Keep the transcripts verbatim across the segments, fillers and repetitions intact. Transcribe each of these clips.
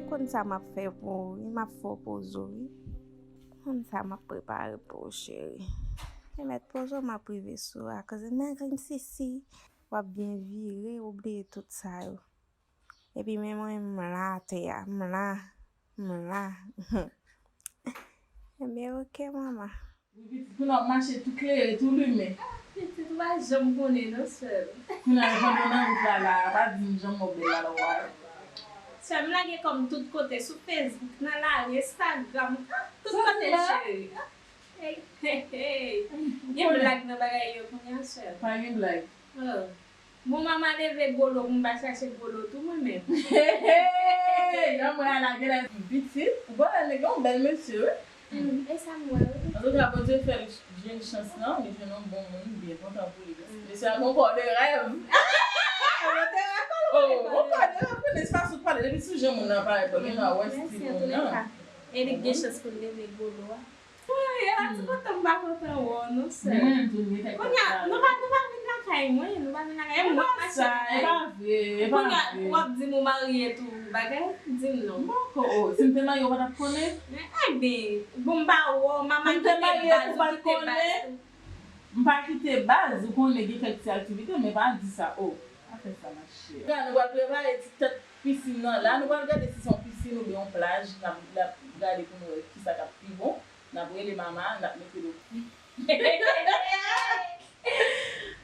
Konn sa m ap fè pou ou wi, m ap fè w poze w wi. Konn sa m ap prepare pou ou, cheri. Te mèt poze w, m ap rive sou ou. Akoz nèg M C C, w ap byen vire, ou bliye tout sa yo. Epi men mwen, m la atè a, m la, m la. Ebyen, oke, manman. Wi, pitit, kounye a w ap mache tou klere, tou limen. Ah, pitit, ou pa janm konnen non, sè m. Kounye a, pandan w nan wout la, la, pa di m jan m wè w bèl la, la, w a. Sè m lage kò m tout kote, sou Facebook, nan lari, Instagram, ah, tout kote, cheri. Hey, hey, hey. Gen blag nan bagay yo kounye a, sè m. Pa gen blag. Oh. Bon, manman leve golo, pou m pa chache golo tou mwen menm. Hey, hey, hey, yon mwen a lage la. Pitit, ou konnen nèg la yon bèl mesye, wi. Mm, e sa m wè, wi. Antouka, Bondye fè l jwenn chans lan, li jwenn yon bon moun, m byen kontan pou li. Mesye a gon kò de rèv. Oh, gon kò de rèv, konnen se fason w pale, depi sou jan moun nan parèt, bon, gen nan wè stil moun nan. E li gen chans pou l leve golo a. Wi, e la ti kontan m pa kontan wè w non, sè. Kounye a, nou pa, nou pa vin lakay mwen, nou pa vin lakay mwen, m ap mache lakay. E pa vre, e pa vre. Kounye a, w ap di m ou marye tou, bagay, di m non. M poko, o, si m te marye, ou pa t ap konnen? Ebyen, bon, m pa wè w, manman kite baz, ou kite baz tou. M pa kite baz, ou konnen gen kèk ti aktivite, men pa di sa, o. Pa fè sa, machè. La, nou pral prepare ti tèt pisin nan. La, nou pral gade si se yon pisin oubyen yon plaj. N ap, n ap gade pou nou wè kisa k ap pi bon. N ap rele mama, n ap mete dlo.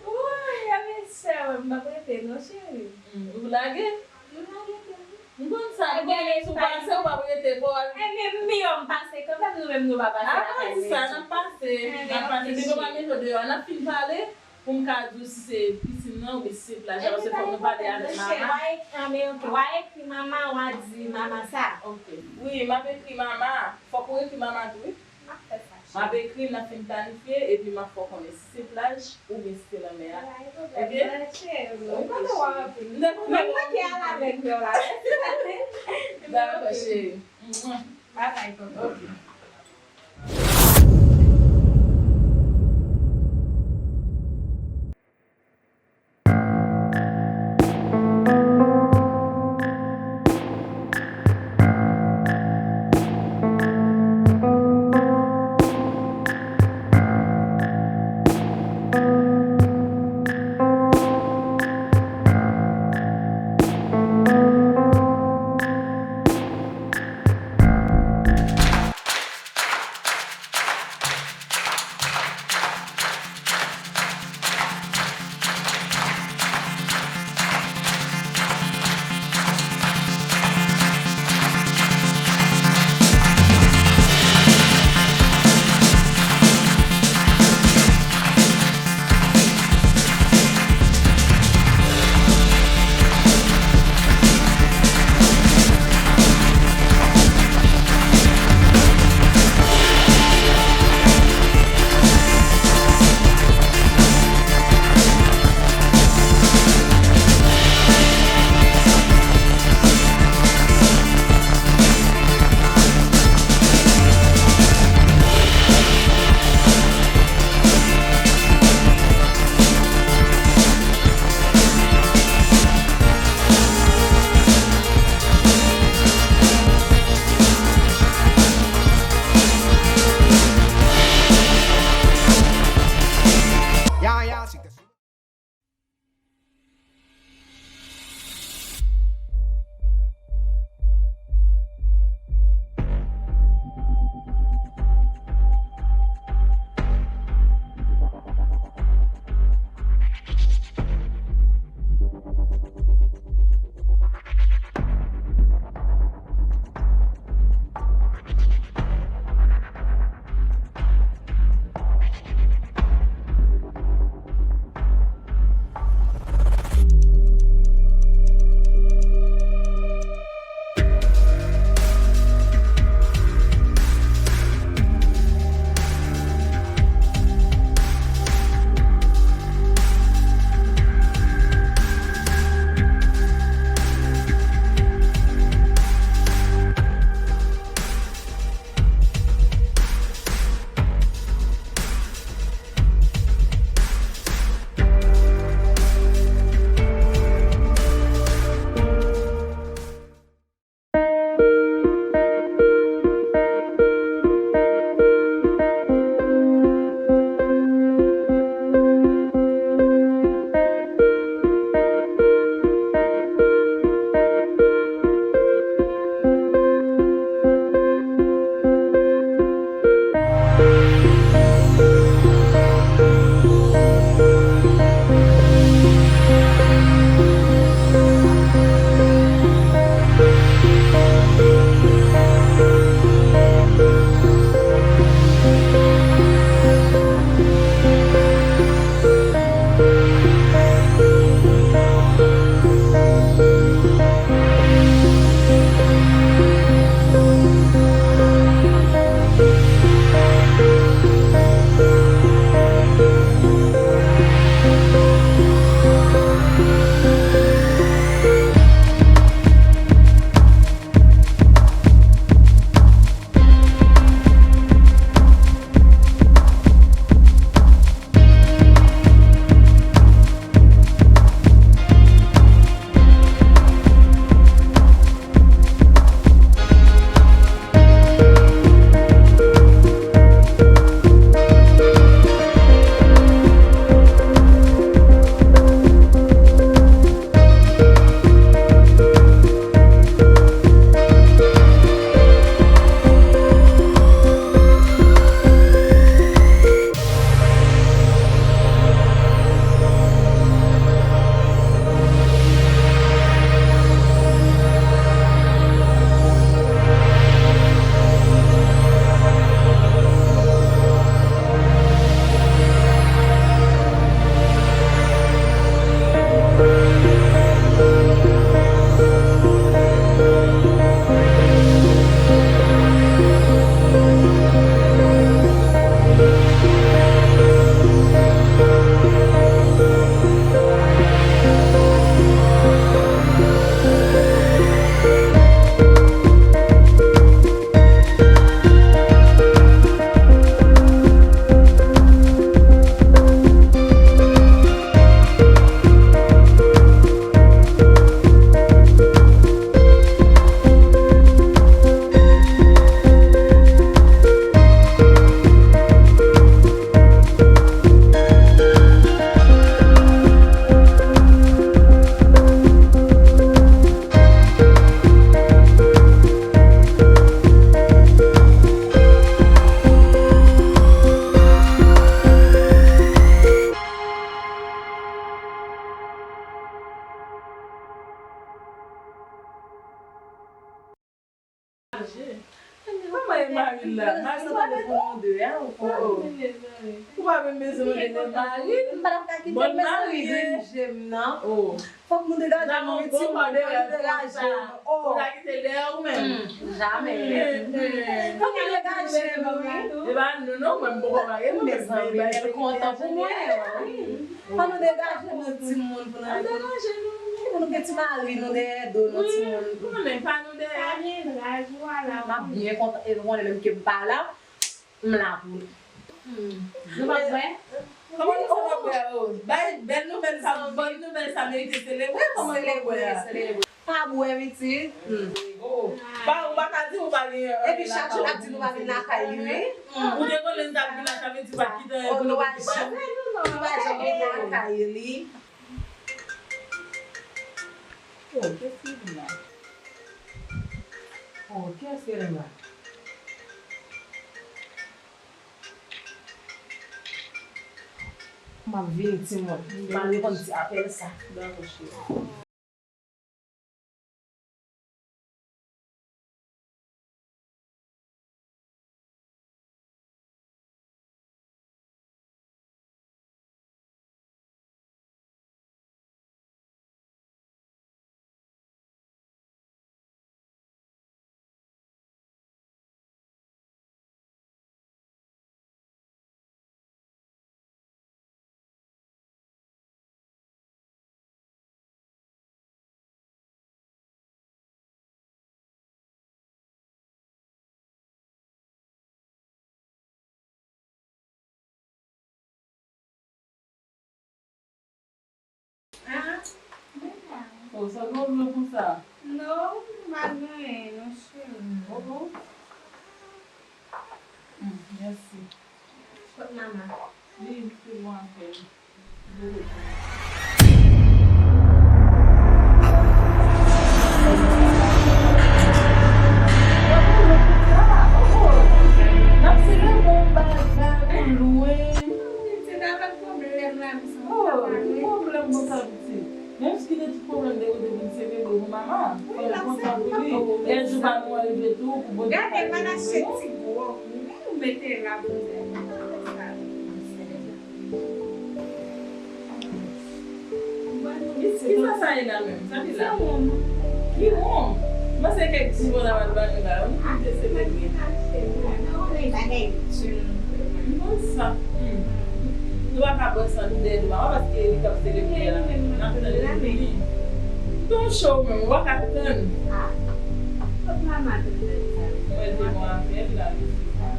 Woy, a mesye, m p ap rete non, cheri. Mm, ou lage? M lage tou. M konn sa, m konnen si w pase, ou p ap rete, fò w al. Ebyen, m miyò m pase kanmenm, nou menm nou pa pase lakay mesye. A, pa di sa, n ap pase, n ap pase. Depi w pa mete w deyò, n ap fin pale. Pou m ka di w si se pisin nan oubyen si se plaj la, paske fòk nou pale avèk mama. Wa ekri, a, men oke. Wa ekri mama, wa di mama sa. Oke. Wi, m ap ekri mama. Fòk ou ekri mama tou, wi. M ap fè sa. M ap ekri, n ap fin planifye, epi m ap fè w konnen si se plaj oubyen si se lanmè a. Oke? Oke. M kontan wè w anpil. M te kontan wè w anpil. Mwen ki al avèk yo la. Dakò, cheri. Babay, tonton. Oke. Kòman e mari l la? Mari l pa pou nou de, hein, ou pa. Ou pa menm bezwen mande de mari. M pa t ap ka kite l, men se rive m je m nan. Fòk nou degaje nou, wi, timoun, fòk nou degaje nou. Ou ta kite l dèyè ou menm? Jamè. Fòk nou degaje nou, wi. E pa nou non, mwen m poko marye non, mezanmi, men l kontan pou mwen. Fò nou degaje nou timoun pou nou, pou nou gen ti mari nou dèyè do nou timoun. Ou konnen pa nou dèyè. M ap byen kontan, e ou konnen menm ke m pa la, m la pou nou. Nou pa kwè? Kòman nou fè pa kwè? Bay bèl nouvèl sa, bòn nouvèl sa merite selebre, kòman nou kwè a? Pa bwè pitit. Oh. Pa, ou pa ka di ou pa gen, euh, epi chak jou l ap di nou pa vin lakay li, wi. Ou te konnen l t ap vin la, sa vle di pa t gen anyen pou nou pa janm, nou pa janm vin lakay li. Oh, kiyès ki vin la? Oh, kiyès ki vin la? M ap vini, timoun. M al reponn ti apèl sa. Dakò, cheri. Ah, men la. Oh, sa gen yon dlo pou sa? Non, m pa gen anyen, non, cheri. Oh, oh. Hmm, mèsi. Kot mama? Li, li te bon avè l. Menm si gen tout pwoblèm, bon, sa pitit. Menm si gen tout pwoblèm, de kote vin selebre pou mama. Fò nou kontan pou li. Lè jou pa nou an rive tou, pou Bondye. Gade, m al achte ti gwòg, men ou mete la pou mwen. Kisa sa ye la menm? Sa ki la? Se wonm. Ki wonm? Mwen se kèk ti bon la pral ba nou la, wi. Ah, se mwen ki achte, mwen. Non, men bagay di. M konn sa. Hmm. Nou pa ka bwè san nou dèyè nou mama paske li t ap selebre a. N ap tann li vini. Ton cho menm, ou pa ka tann. Ah. Kot mama te fè sa? Mwen te bon avè l la, li fè sa.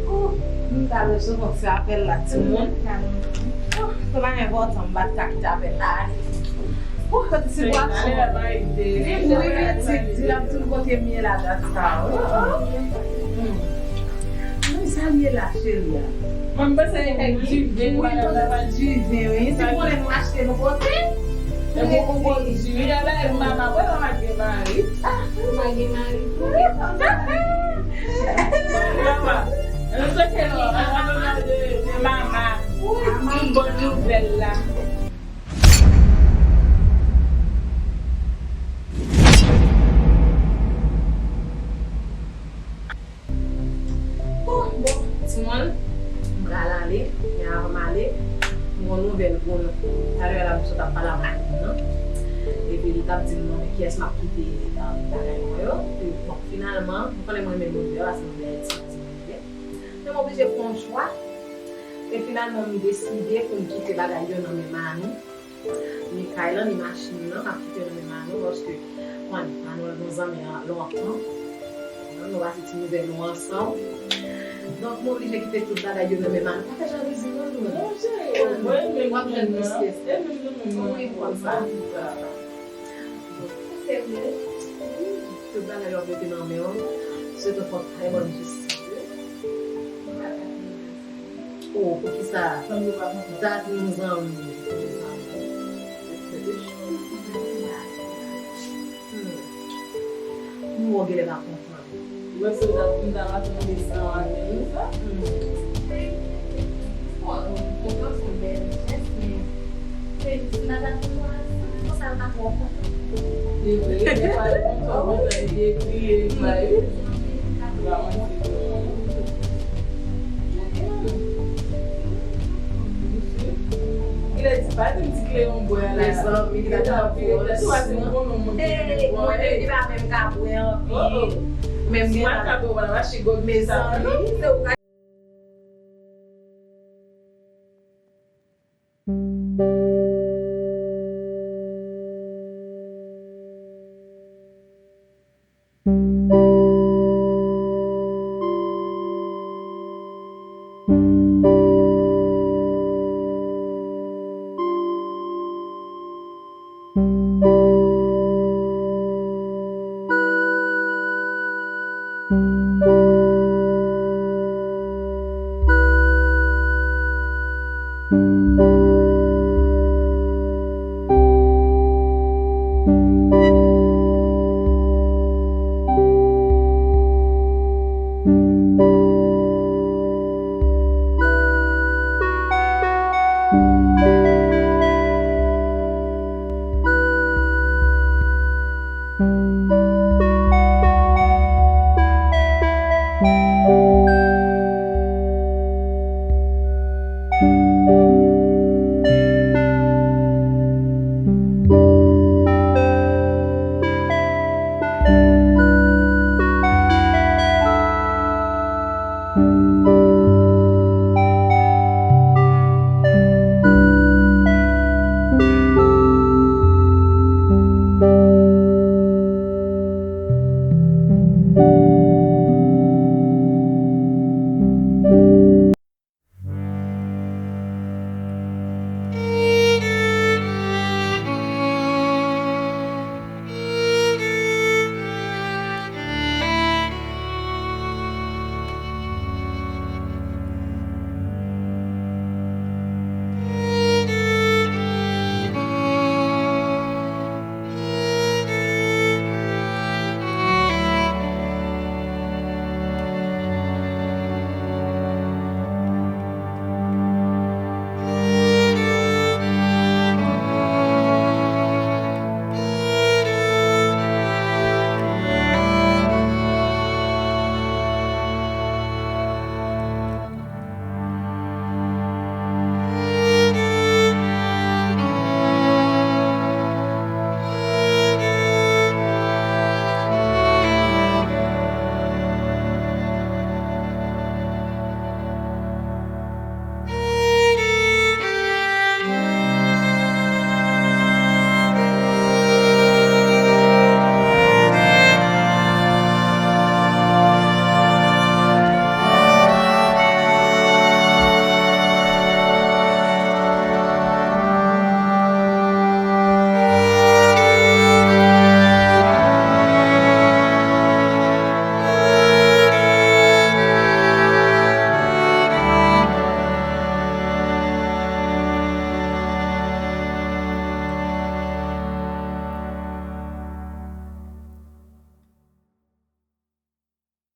Oh, m ta resevwa ti apèl la, timoun. Oh, se pa enpòtan, m pa t ka kite apèl la ale. Ou kote ti bwa. Wi, wi, ti di l ap di l kote m ye la dat sa. Mwen sa m ye la, cheri a. Mwen m panse e kèk diven, wi, madam la pa diven, wi. Si konnen nou achte nou pote. E bon, bon, bon, diven. Gade, mama, wè mama gen mari. Ah, mama gen mari. Mama, nou swete nou, an onè de, de mama, yon bon nouvèl la. Bon, bon, timoun, m pral ale, men avan m ale, m gon nouvèl pou nou. Talè a la, m sot ap pale ak moun nan. Epi li t ap di m non, men kiyès m ap kite, um, bagay mwen yo. Epi, bon, finalman, m konnen mwen renmen moun vè, paske moun vè ti, ti moun vè. Men m oblije fè yon chwa. E finalman, m deside pou m kite bagay yo nan men Manu. Ni kay lan, ni machin nan, m ap kite yo nan men Manu, paske, konn, Manu al gon zanmi an lontan. Nou pase ti nouvèl nou ansanm. Donk, m oblije kite tout bagay yo nan men Manu. Pa fè jalouzi non, nou. Non, cheri, mwen, mwen, w ap jwenn plis ke sa. Wi, m konn sa. Se vre. Tout bagay yo ap rete nan men w. Swete w fè yon trè bòn jounen. Oh, poukisa? Dat nou zanmi. Hmm. Nou wè w genlè pa konprann. Ou wè se dat nou ta maten nou desann maten nou sa? Hmm. Bon, kontan se yon bèl jès, men se jis madanm nou an. Sa l pa twò kontan. Li vre, li pa kontan, kontan, li ekri, li bay. Li pa manti. Kilè di pa di m ti Kleyon bwè la. Mezanmi, kilè di pa di m bon non moun. Mwen menm ki pa menm ka bwè anpil. Menm gen la. Mezanmi, se ou ka